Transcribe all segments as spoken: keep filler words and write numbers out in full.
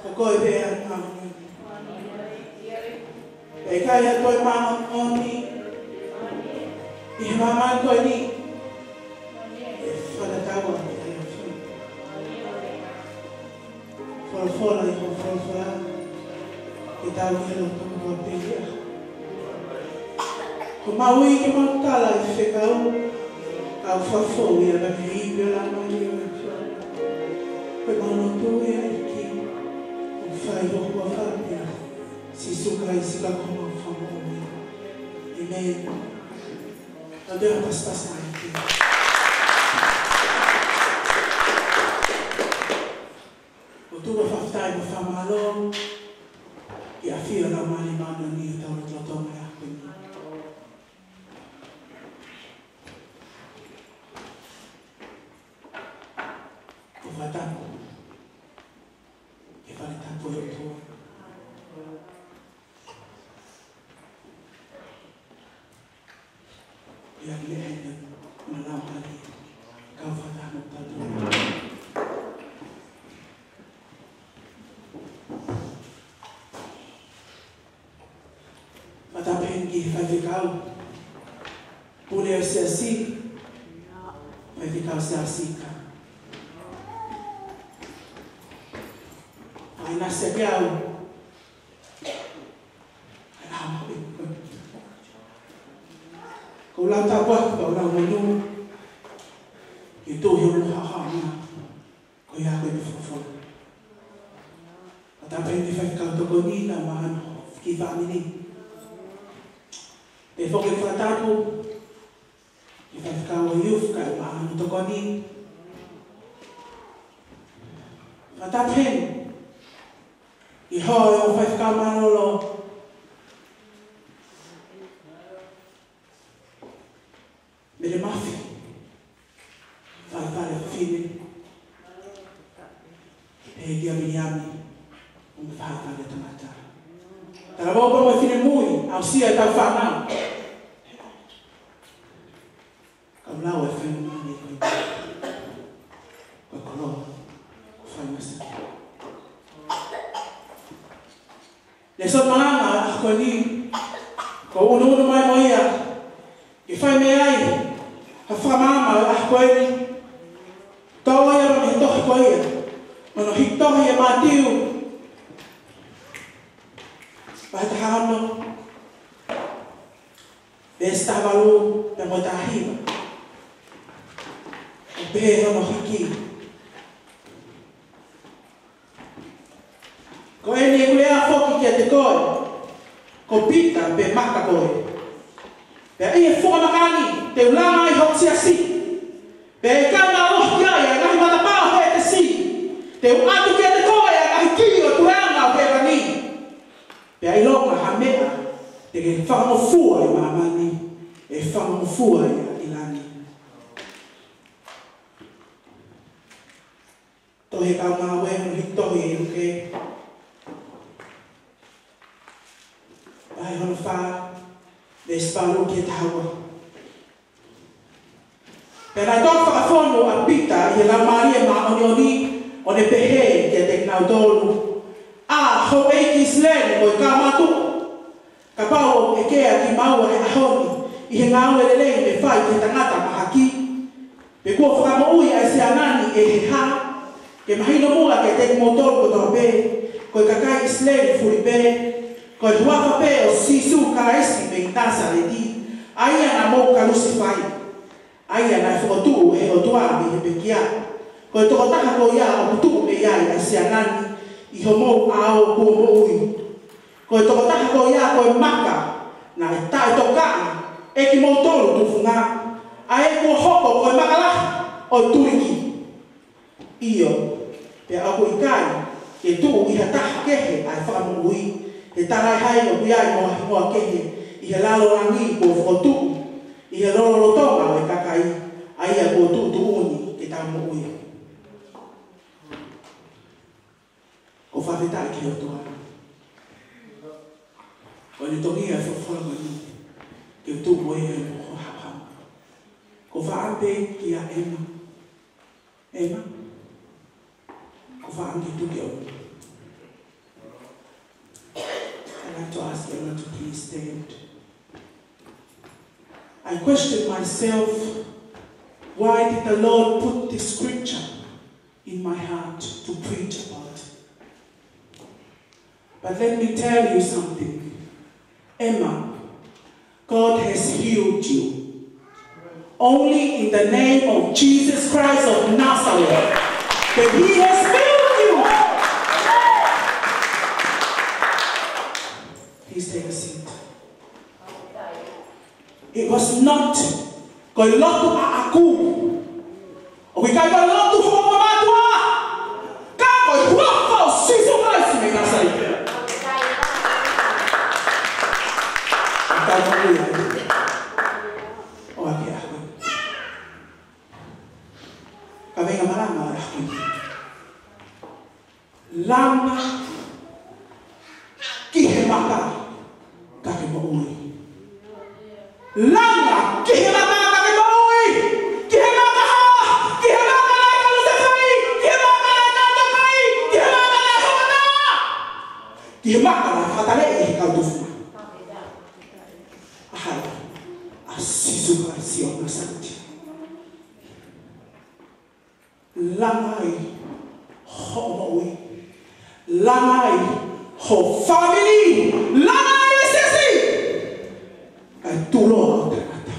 Ko koe pē ʻa e māʻoniʻoni. ʻE ʻikai ha toe māʻoniʻoni ʻi he māmani ko eni. ʻE fakatatau ʻa e ʻEiki. Folofola ʻi hoʻo folofola. Ke tau ʻilo tonu ko pē ia. Ko mau ʻi ke mau tala ʻi he fekau. Kau fafo ia na ki ʻi pē la mai ia. Ko mau lotu ia ʻEiki. ʻO fai ho huafa pē. Sīsū Kalaisi ko homau Fakamoʻui. ʻĒmeni. Tau toe pasipasi mai ki. ʻOtua, fakafetaʻi mo fakamālō ki he ʻafio ʻa e Laumālie Māʻoniʻoni ʻi hotau lotolotonga ʻi he ʻaho ni. Ko e fakatapu ki he fale tapu ʻo e ʻOtua. ʻI he meʻa ʻeni, ʻoku mau lau hake, kau fakataha mo kitautolu. Fakatapu heni ki he faifekau pule ʻo e siasi, faifekau siasi ka. ʻAi nasi ʻaki au. ʻAi nā mau ʻi. Ko e lau tāpuaki, ko e lau manu. ʻI he tuʻu ʻi hono haʻohaʻo na. Ko ia ko e folofola. Fakatapu heni ki he faifekau tokoni na mo hono kiʻi fāmili. Pehē foki e fakatapu ki he faifekau ʻo e youth kae ʻumaʻā hono tokoni. Fakatapu heni ki he hoa ʻo e faifekau mālōlō. Mele Mafi. Faifale fefine. Pehē kia Viliami. Mo e faifale tangata. Talavou pea mo e finemui, aʻusia ʻetau fānau. Kau lau e fai mani ko e. Ko e koloa. Ko e fai masaki. Lēsoni malanga ʻo e ʻaho ko eni, ʻoku ou ʻunuʻunu mai mo ia, ke fai mei ai ha fakamaama ʻo e ʻaho ko eni, toʻo ia mei he tohi ko ia, mei he tohi ʻa Mātiu, vahe taha ono, veesi taha valu, pea mo e taha hiva. ʻOku pehē hono hiki. Ko eni ʻeku lea foki kiate koe, ko Pita pē maka koe. Pea ʻi he funga maka ni, te u langa ai hoku siasi. Pea ʻe ʻikai mālohi ki ai ʻa e ngaahi matapā ʻo Hētesi. Te u ʻatu kiate koe ʻa e ngaahi kī ʻo e puleʻanga ʻo hēvani. Pea ʻilonga ha meʻa te ke fakangofua ʻi māmani, ʻe fakangofua ia ʻi langi. Tohi ʻa e Kau Ngāue, hono hiki tohi ʻe Luke. Vahe hono fā, veesi valu ki he taha ua. Pea naʻe toki fakafonu ʻa Pita ʻi he Laumālie Māʻoniʻoni, ʻo ne pehē kiate kinautolu, ʻA houʻeiki ʻIsileli mo e kau mātuʻa, kapau ʻoku ʻeke ʻa kimaua he ʻaho ni ʻi he ngāue lelei ne fai ki he tangata mahaki, pe kuo fakamoʻui ʻa e siana ni ʻe he hā, ke mahino muʻa kiate kimoutolu kotoa pē, ko e kakai ʻIsileli fuli pē, ko e huafa pē ʻo Sīsū Kalaisi mei Nāsaleti, ʻa ia naʻa mou kalusefai, ʻa ia naʻe fokotuʻu ʻe he ʻOtua mei he pekia. Ko e tokotaha ko ia ʻoku tuʻu mei ai ʻa e siana ni ʻi homou ʻao kuo moʻui. Ko e tokotaha ko ia ko e maka naʻe taʻetokaʻi ʻe kimoutolu tufunga, ʻa ē kuo hoko ko e maka lahi ʻo e tuliki. ʻIo, pea ʻoku ʻikai ke tuʻu ʻi ha taha kehe ʻa e fakamoʻui, he talaʻehai ʻoku ʻi ai mo ha hingoa kehe ʻi he lalo langi kuo fokotuʻu ʻi he lotolotonga ʻo e kakai, ʻa ia kuo tuʻutuʻuni ke tau moʻui. ʻOku ou fakafetaʻi ki he ʻOtua. Ko ʻene toki ʻa e folofola ko eni, ke u tuʻu mo ia ʻi hoʻo haʻohaʻo. ʻOku ou fakaʻamu pē kia ʻEma. ʻEma. ʻOku ou fakaʻamu ke tuku ʻo. Please stand. I question myself, why did the Lord put this scripture in my heart to preach about? But let me tell you something, Emma, God has healed you. Only in the name of Jesus Christ of Nazareth that He has healed you. Please take a seat. It was not ko e lotu ʻaʻaku. ʻOku ʻikai ko e lotu hoʻo mātuʻa. Ka ko e huafa ʻo Sīsū Kalaisi mei Nāsaleti. ʻIkai ko ia. ʻOku ʻikai ko e kaveinga malanga ʻo e ʻaho ni. Langa ki he maka, ka ke moʻui. Langa ki he maka, ka ke moʻui. Ki he maka hā? Ki he maka naʻe kalusefai, ki he maka naʻe tautokai, ki he maka naʻe hokotā, ki he maka naʻe fakataleʻi ʻe he kau tufunga. ʻA hai? ʻA Sīsū Kalaisi ʻo Nāsaleti. Langa ai hoʻo moʻui. Langa ai ho fāmili. Langa ai e siasi. Kae tuʻuloa ʻo tangata.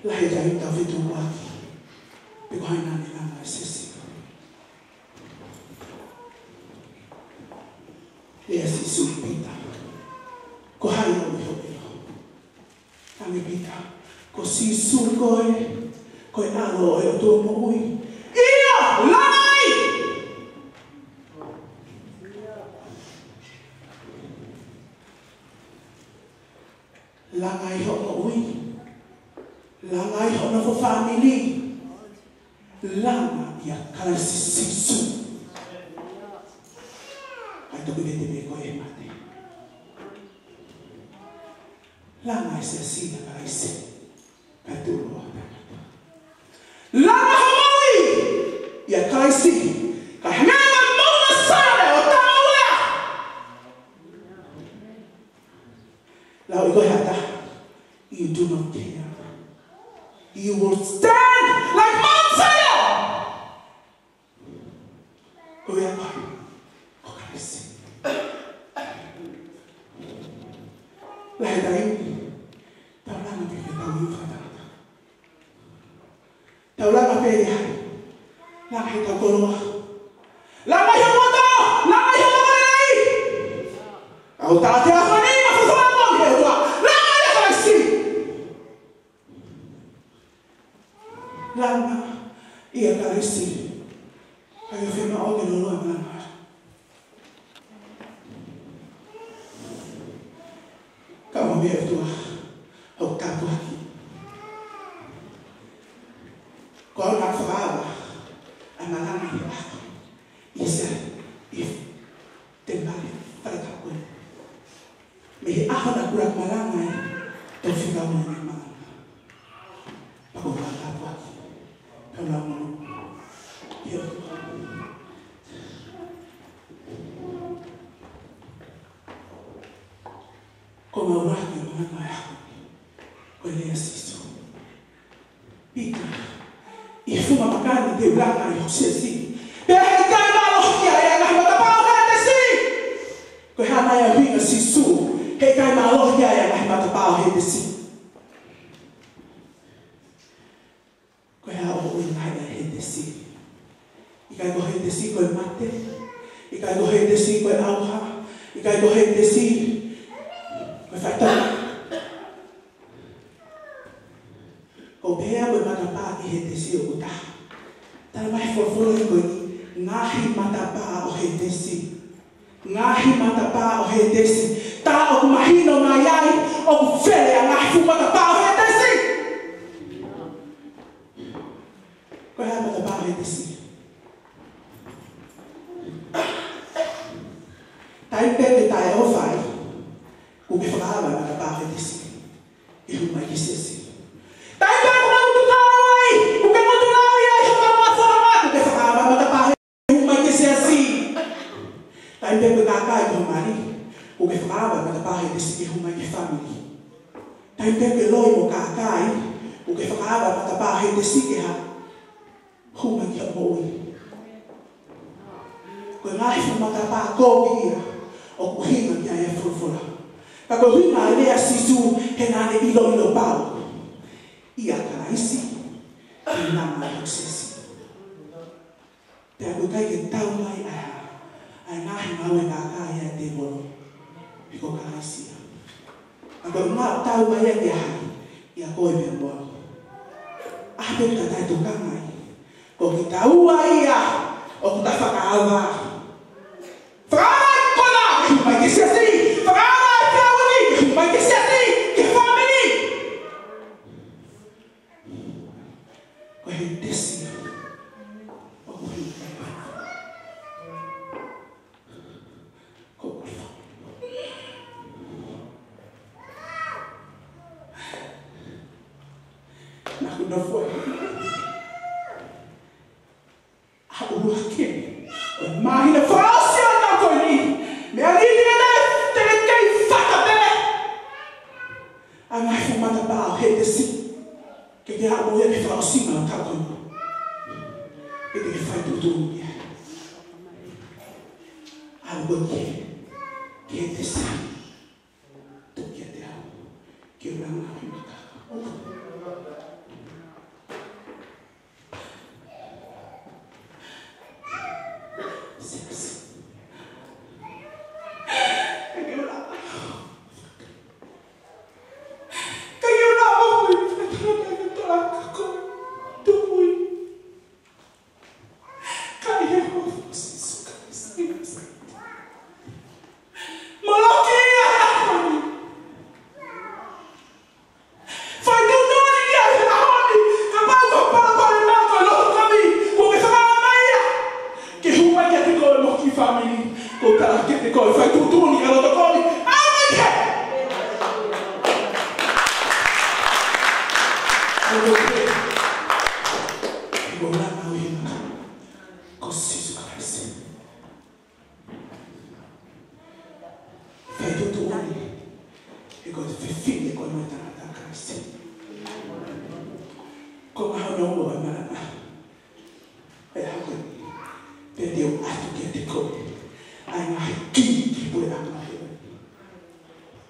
Lahi e taimi tau fetuʻutaki pe ko hai naʻa ne langa e siasi. Lea ʻa Sīsū kia Pita, ko hai ʻoku ʻi hoʻo ʻelo? Talaange ʻe Pita, ko Sīsū koe, ko e ʻAlo ʻo e ʻOtua moʻui. ʻIo, langa ai! Langa ai hoʻo moʻui. Langa ai hoʻo nofo fāmili. Langa ʻia Kalaisi Sīsū. Kae toki vete pē koe ʻe he mate. Langa e siasi ʻia Kalaisi. Kae tuʻuloa ʻo tangata. Langa hoʻo moʻui ʻia Kalaisi. Kae hangē ko e moʻunga Saione ʻo tauʻolea. Lau ʻe koe ha taha, you do not care. You will stand like Mount Zion. Ko ia ko Kalaisi. Lahi e taimi tau langa pē ke tau ʻi fakatangata. Tau langa pē ʻi ai. Langa ʻi he koloa. Langa ʻi he poto. Langa ʻi he poto lelei. Au tā te afa ni ma fafala mo he ua. Langa ʻia Kalaisi. Langa ʻia Kalaisi. Kae ʻoua ʻe fiemaʻu ke loloa e malanga. Ka ʻoua ʻe ʻOtua, ʻoku tāpuaki. Ko au naʻa ku fakaava ʻa e malanga he ʻaho ni. ʻI he sea, ʻi he temipale, fale ka koe. Mei he ʻaho naʻa ku laka malanga ai, tau fika mo e malanga. Pea ko e tāpuaki, pea lau mo. He ʻOtua. Ko e maʻulaki ʻo e malanga he ʻaho ni, ko e lea ʻa Sīsū. Pita, ʻi he funga maka ni te u langa ai ho siasi. Pea heʻikai mālohi ki ai ʻa e ngaahi matapā ʻo Hētesi. Ko e hā nai ʻa e ʻuhinga ʻa Sīsū, heʻikai mālohi ki ai ʻa e ngaahi matapā ʻo Hētesi? Ko e hā hoʻo ʻuhinga ʻa Hētesi? ʻIkai ko Hētesi ko e mate? ʻIkai ko Hētesi ko e ʻauha? ʻIkai ko Hētesi ko e faitoʻo? Ko e pehē ko e matapā ʻi Hētesi ʻoku taha. Talamai ʻe he folofola ko eni, ngaahi matapā ʻo Hētesi. Ngaahi matapā ʻo Hētesi. Tā ʻoku mahino mai ai ʻoku fele ʻa e ngaahi fuʻu matapā ʻo Hētesi. Ko e hā e matapā ʻo Hētesi? Taimi pē te ke taʻeʻofa ai, kuo ke fakaava e matapā ʻo Hētesi ke hū mai ki he siasi. Taimi pē kuo ke ngutu lau ai, kuo ke ngutu lau ai, ho maʻu maʻu fononga, kuo ke fakaava e matapā ʻo Hētesi ke hū mai ki he siasi. Taimi pē ʻoku ke kākaaʻi ki ho mali, ʻoku ke fakaava e matapā ʻo e hetesi ke hū mai ki he fāmili. Taimi pē ʻoku ke loi mo kākaaʻi, ʻoku ke fakaava e matapā ʻo e hetesi ke hā, hū mai ki hoʻo moʻui. Ko e ngaahi fuʻu matapā kovi ia ʻoku ʻuhinga ki ai e folofola. Ka ko e ʻuhinga ia ʻa Sīsū he naʻa ne ʻiloʻilo pau ʻia Kalaisi, ʻi he langa ʻo e siasi. Pea ʻoku ʻikai ke tau mai ʻa e, ʻa e ngaahi ngāue kākaaʻi ʻa e tēvolo. He ko Kalaisi ia. Ka ko e ʻuhinga ʻoku tau mai ai ki ai, ʻia koe pea mo au. ʻA e pē ʻoku ta taʻetokanga ai. Ko kitaua ia ʻoku ta fakaava. Fakaava e kona ke hū mai ki he siasi. Fakaava e kau ni ke hū mai ki he siasi, ki he fāmili. Ko e hetesi ʻoku hū mai. Ko e koloa. Naʻa ku nofo ai. ʻA ʻuluaki. ʻO e māhina fakaʻosi ʻo e taʻu ko eni. Meʻa liliu ʻena te ne kei fata pē. ʻA e ngaahi fuʻu matapā ʻo e hetesi. Ke ke aʻu mo ia ki he fakaʻosinga ʻo e taʻu ko eni. Ke ke fai tuʻutuʻuni ia. ʻAlu koe ki he, ki he hetesi. Tuku kiate au. Ke u langa ʻi he maka. Sex. Ke u langa. Ke u langa. Ke u langa. Ke u langa. Ka ʻi he huafa ʻo Sīsū Kalaisi. Moloki ia he ʻaho ni. Fai tuʻutuʻuni ia he ʻaho ni. Kapau ko e palopalema ko e loto kovi, kuo ke fakaava mai ia. Ke hū mai kiate koe mo ho kiʻi fāmili. Ko e tala kiate koe, fai tuʻutuʻuni ki he loto kovi. ʻAlu ki he. ʻAlu ki he. Ko e langa ʻo e maka. Ko Sīsū Kalaisi. Fai tuʻutuʻuni. He ko e fefine koe mo e tangata ʻa Kalaisi. Ko e konga hono ua ʻo e malanga. Pea hoko. Pea te u ʻoatu kiate koe ʻa e ngaahi kī ki he puleʻanga ʻo hēvani.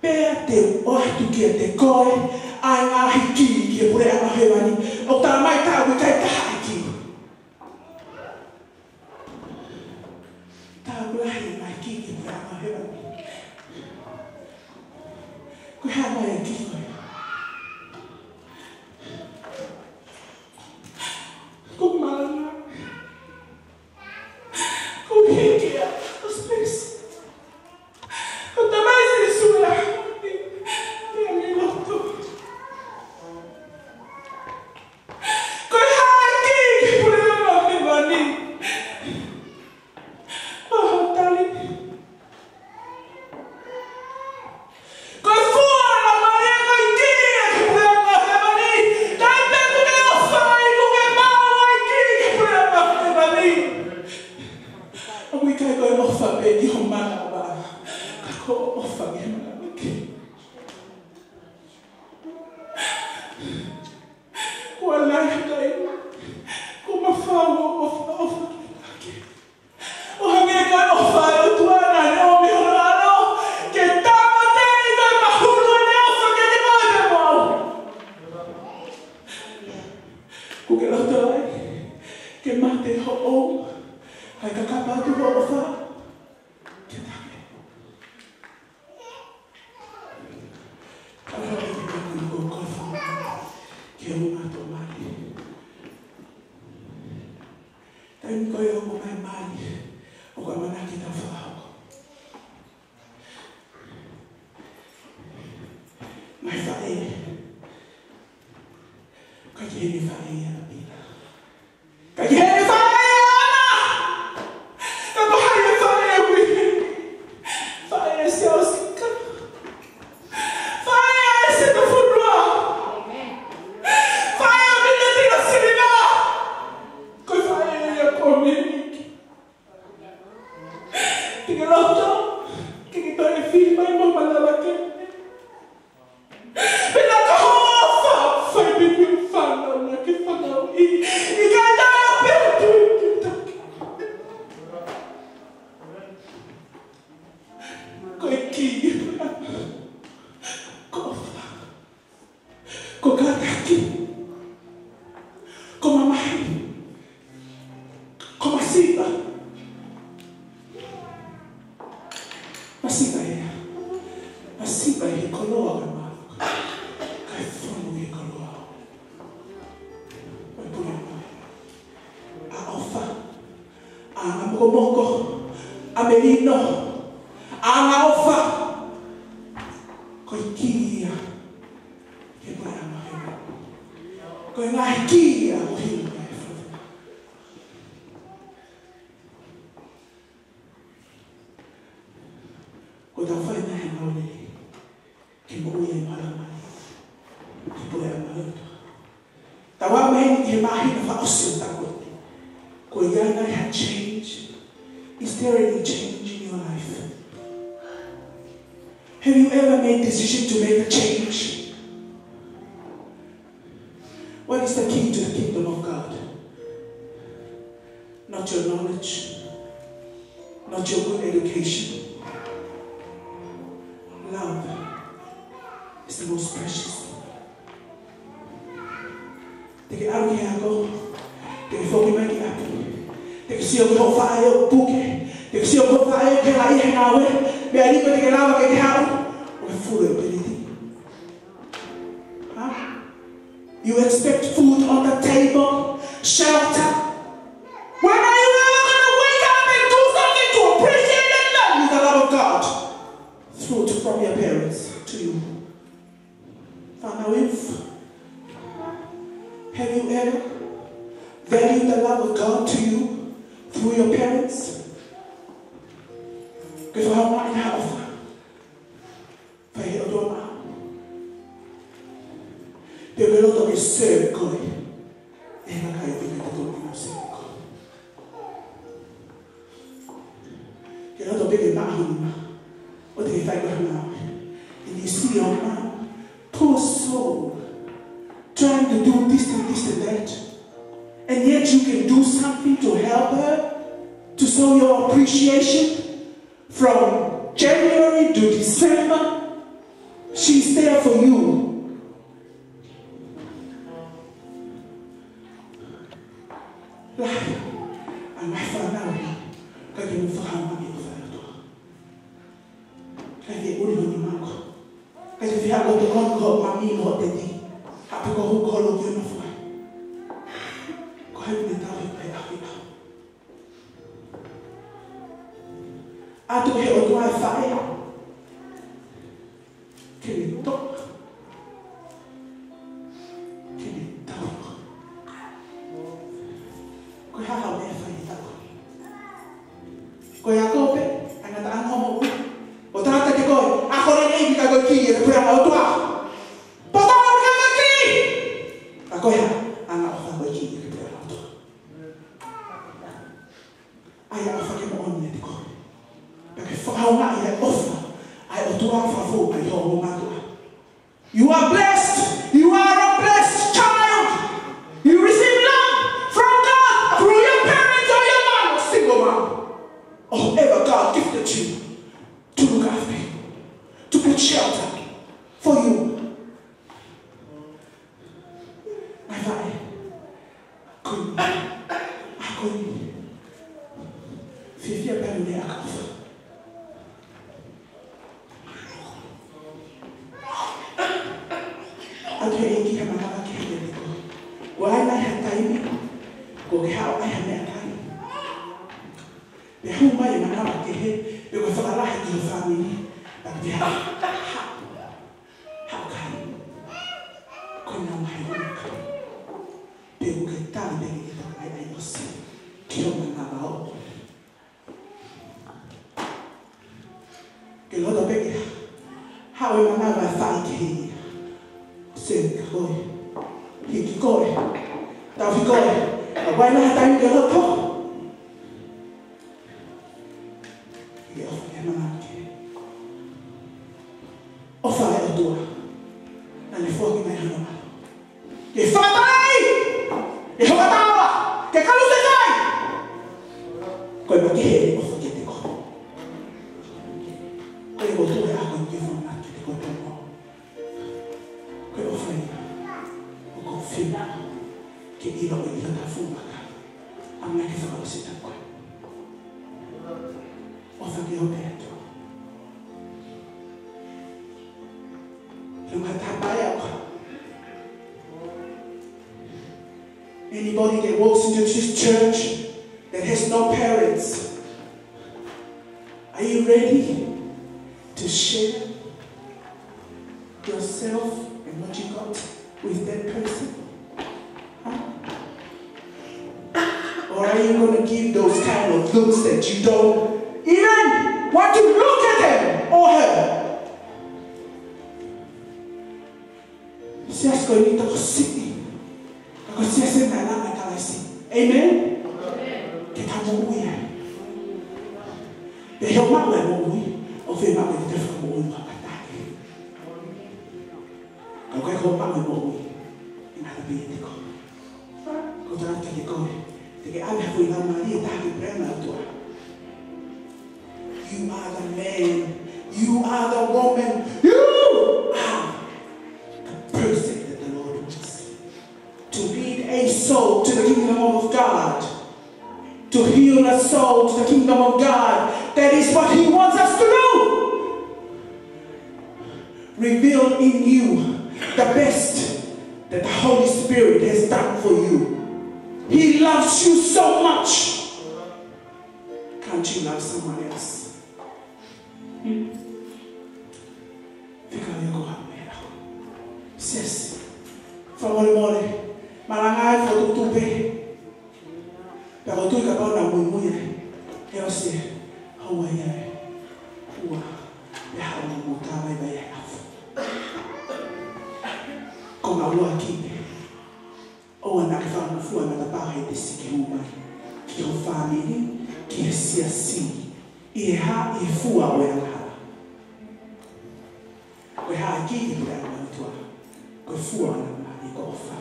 Pea te u ʻoatu kiate koe ʻa e ngaahi kī ki he puleʻanga ʻo hēvani. ʻOku talamai ʻoku ʻikai taha e kī. Taha pē lahi e ngaahi kī ki he puleʻanga ʻo hēvani. Ko e hā e ngaahi kī ko ē? Ko e malanga. Ko e hiki ʻa e space. Ko e talamai ʻe Sīsū ia, ʻi heʻene lotu. Ko e hā e kī ki he puleʻanga ʻo hēvani? Ko hoʻo tali. Ko e fua ʻa e Laumālie ko e kī ia ki he puleʻanga ʻo hēvani. Taimi pē ʻoku ke ʻofa ai, ʻoku ke maʻu ai e kī ki he puleʻanga ʻo hēvani. ʻOku ʻikai ko e ʻofa pē ki ho manava, ka ko e ʻofa ki he manava kehe. Kuo lahi e taimi kuo mafao hoʻo ʻofa, ʻofa ki he manava kehe. ʻO hangē ko e ʻofa ʻa e ʻOtua naʻa ne ʻomi hono ʻAlo ke tāmateʻi ko e mahulu ʻene ʻofa kiate koe pea mo au. Kuo ke loto ai ke mate hoʻo ʻofa, kae kakapa atu hoʻo ʻofa ke take. Ka ʻoua ʻe te kaka ko e koe fanga ke unga to mali. Taimi ko ē ʻoku ʻomai mali, ʻoku ʻamanaki ke tau fakahoko. Mai faʻē. Ka ke heni faʻē ia na pila. Ka ke heni faʻē ia na. Ka ko hai e faʻē ui? Faʻē ʻa e siasi ka. Faʻē ʻa e sino funua. Faʻē ʻa e mita tino siliva. Ko e faʻē ia ko e miki. Te ke lotu Masiva. Masiva ia. Masiva he koloa ʻa e mālohi. Kae fonu he koloa ʻo e puleʻanga. ʻA e ʻofa, ʻa e anga mokomoko, ʻa e melino, ʻa e anga ʻofa. Ko e kī ia ki he puleʻanga ʻo hēvani. Ko e ngaahi kī ia ʻo hili mai e folofola. Ko ʻetau fai mai ha ngāue lelei ke moʻui ai mo ala mai ki he puleʻanga ʻo e ʻOtua. Tau aʻu mai ki he māhina fakaʻosi ʻo e taʻu ko eni. Ko ia nai ha change? Is there any change in your life? Have you ever made decision to make a change? What is the key to the kingdom of God? Not your knowledge, not your good education. Love is the most precious thing. Te ke ʻalu ki he ako, te ke foki mai ki ʻapi, te ke sio ki hoʻo faʻē ʻoku puke, te ke sio ki hoʻo faʻē ʻoku helaʻia he ngāue, meʻa ni ko ē te ke lava ke ke haʻu ʻo ke fulu e peleti. Huh? You expect food on the table, shelter. When are you ever gonna wake up and do something to appreciate and value the love of God? Fruit from your parents to you. Fānau Eve, have you ever valued the love of God to you through your parents? Ke fakahoungaʻi ha ʻofa fai he ʻOtua maʻau. Pe ʻoku ke loto ke serve koe ʻe he kakai ʻoku ʻikai ke totonu ke nau serve koe. Ke loto pē ke maʻa ho nima ʻo te ke fai koe ha ngāue. And you see your mom, poor soul, trying to do this and this and that. And yet you can do something to help her, to show your appreciation. From January to December, she's there for you. Lahi ʻa e ngaahi fānau ʻikai ke nau fakahoungaʻi e ʻofa ʻa e ʻOtua. ʻIkai ke ʻuli ho nima koe. ʻIkai ke fiha koe ʻo tokoni ki hoʻo mami mo hoʻo teti. Haʻu pē koe ʻo hū ki hoʻo nofo ai. Ko hai ʻoku ne tauhi koe he ʻaho ʻi he ʻaho? ʻAtu he ʻOtua e faʻē ke ne toʻa, ke ne tauhi koe. Ko e hā haʻo meʻa fai he taʻu ko eni? Ko e ako pē, ʻa e ngataʻanga hoʻo moʻui. ʻO tangata ke koe, ako lelei ki he kakai ko ē ki he puleʻanga ʻo e ʻOtua. Potau ki he kakai ko ē ki he puleʻanga ʻo e ʻOtua. ʻA ia ʻofa ke moʻoni ʻiate koe. Pea ke fakahoungaʻi e ʻofa ʻa e ʻOtua fakafou mai ho ongo mātuʻa. You are blessed. You are a blessed child. You receive love from God through your parents or your mom or single mom. Or whoever God gifted you to look after you, to put shelter for you. Ngaahi faʻē, ko eni, ʻa ko eni. Fiefia pē ʻa e meʻa ʻa e ʻofa. ʻOatu ʻe he ʻEiki ha manava kehe kiate koe. Kuo ʻi ai nai ha taimi kuo ke haʻu ʻai ha meʻakai, pea hū mai e manava kehe, pe ko e fakalahi ki ho fāmili, pea ke haʻu, haʻu, haʻu kai. Ko e ngaahi ʻuhinga. Pe ʻoku ke tali pē ke ke toki ʻai ʻai ʻosi ki ho manava ʻoʻou. Ke loto pē ke haʻu e manava ʻa e faʻē kehe ia. Sēniti koe. Hiki koe. Tauhi koe. ʻA vai laha taimi ke loto ke ʻofa ki he manava kehe. ʻOfa ʻa e ʻOtua. Naʻa ne foaki mai hono ʻAlo ke fakatau ai, ke hokatau, ke kalusefai. Ko e makehe ʻene ʻofa kiate koe. Ko e ʻOtua ʻa ia ʻoku ke fanongo kiate koe pea mo au. Ko e ʻofa ia ʻoku ou fiemaʻu ke ʻiloʻi ʻi hotau funga kakai. ʻAmanaki ke fakaʻosi ʻetau koe. Io, Beto. Luma tapai ako. Anybody that walks into this church that has no parents, are you ready to share yourself and what you got with that person? Huh? Or are you going to give those kind of looks that you don't even want to look at him or her? Siasi ko eni tokosiʻi. Ka ko e siasi ʻe taha ʻa Kalaisi. Amen? Ke ta moʻui ai. Pea ʻi hoʻo maʻu e moʻui, ʻoku fiemaʻu ke ta fakamoʻui fakataha. Ka ko e ko maʻu e moʻui, ʻe ngata pē ia te koe. Ko e tala atu kiate koe, te ke ʻave ha foʻi laumālie ʻe taha ki he puleʻanga ʻo e ʻOtua. You are the man. You are the woman. You are the person that the Lord wants to lead a soul to the kingdom of God, to heal a soul to the kingdom of God. That is what He wants us to do. Reveal in you the best that the Holy Spirit has done for you. He loves you so much. Can't you love someone else? Fika ia ko ha mea. Siasi. Fakamolemole. Malanga e fokotuʻutuʻu pē. Pea ko e tui kapau naʻa muimui ai. He ʻosi e. Hau ai ai. Ua. Pea hau mo tā mai mai ai afu. Ko ngā ua ki. ʻOua naʻa ke fakamafua ʻa e matapā he te sike hū mai ki ho fāmili, ki he siasi, ʻi he hā, ʻi he fua ʻo e angahala. Ko e hā e kī ʻi he angahala tua, ko e fua ʻo e angahala ʻi ko ʻofa,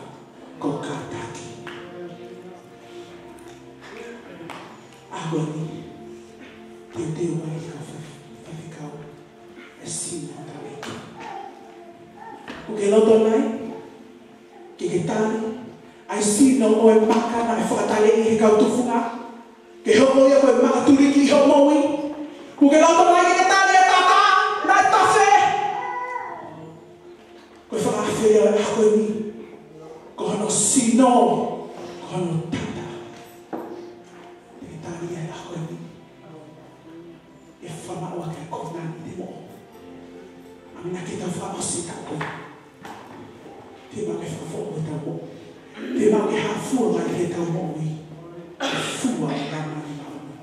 ko kātaki. ʻA ko eni, teuteu mai ki he kau faifekau, e sino ʻo e ʻEiki. ʻOku ke loto nai, ke ke tali ʻa e sino ʻo e maka naʻe fakataleʻi ʻe he kau tufunga, ke hoko ia ko e maka tuliki ʻi hoʻo moʻui. ʻOku ke loto mai ke ke tali ʻa e tata naʻe tafe. Ko e fakaafe ia ʻo e ʻaho ni, ko hono sino, ko hono tata. Ke ke tali ʻa e ʻaho ni. ʻE fakamaʻu ʻa e kona ni te mo. ʻAmina ke tau fakaʻosi ʻetau kona. Te mau ke fakafoʻou ʻetau moʻui. Te mau ke hā fua mai ʻetau moʻui. Fua ʻo e Laumālie Māʻoniʻoni.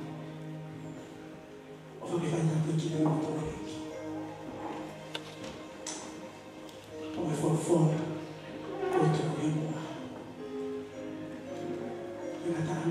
ʻOfa ke fai ʻetau kikina mo tau ʻEiki. ʻO e folofola. Ko e tuku he mua. Ina taha